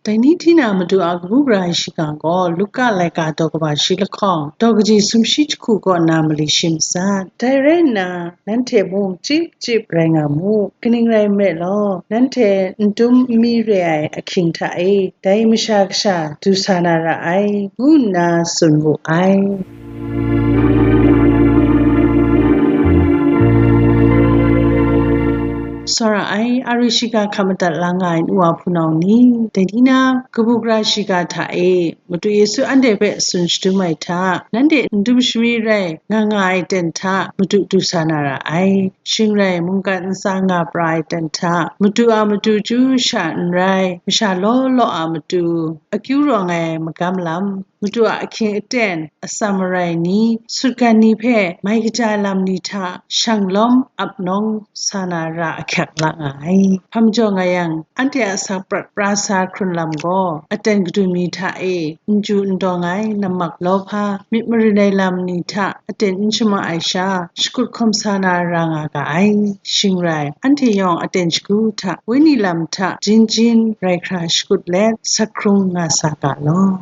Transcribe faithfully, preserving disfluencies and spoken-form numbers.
Dai ni hti na Madu a kabu gara shiga gaw Luka laika daw kaba shi lahkawng, daw kaji sumshi jahku kaw nna mali shi matsat. Dai rai nna, nanhte mung chyip chyip rai nga mu, kaning rai nme law, nanhte n dum n mi re ai ahkying hta e, dai Masha Kasha du sa na ra ai, ngu nna tsun wu ai. Tsawra ai, a ri shiga hkap madat la nga ai nu wa hpunau ni, dai ni na kabu gara shiga hta e, Madu Yesu anhte hpe tsun shadum ai hta, nanhte n dum shami rai nga nga ai aten hta Madu du sa na ra ai. Shing rai, mungkan ntsa nga pra ai aten hta, Madu a matu chyu sha n rai, masha law law a matu, akyu rawng ai magam lam, Madu a ahkying aten, atsam arai ni, sutgan ni hpe mai kaja lam ni hta shang lawm ap nawng sa na ra ahkyak la nga ai. Hpa majaw nga yang, anhte a asak prat pra sa hkrun lam gaw, aten kadu mi hta e n chyu n dawng ai nammak lawhpa, myit marin ai lam ni hta aten n shama ai sha, shakut hkawm sa na ra nga ga ai. Shing rai, anhte yawng aten shagu hta, wenyi lam hta jin jin rai hkra shakut let, sak hkrung nga sa ga law.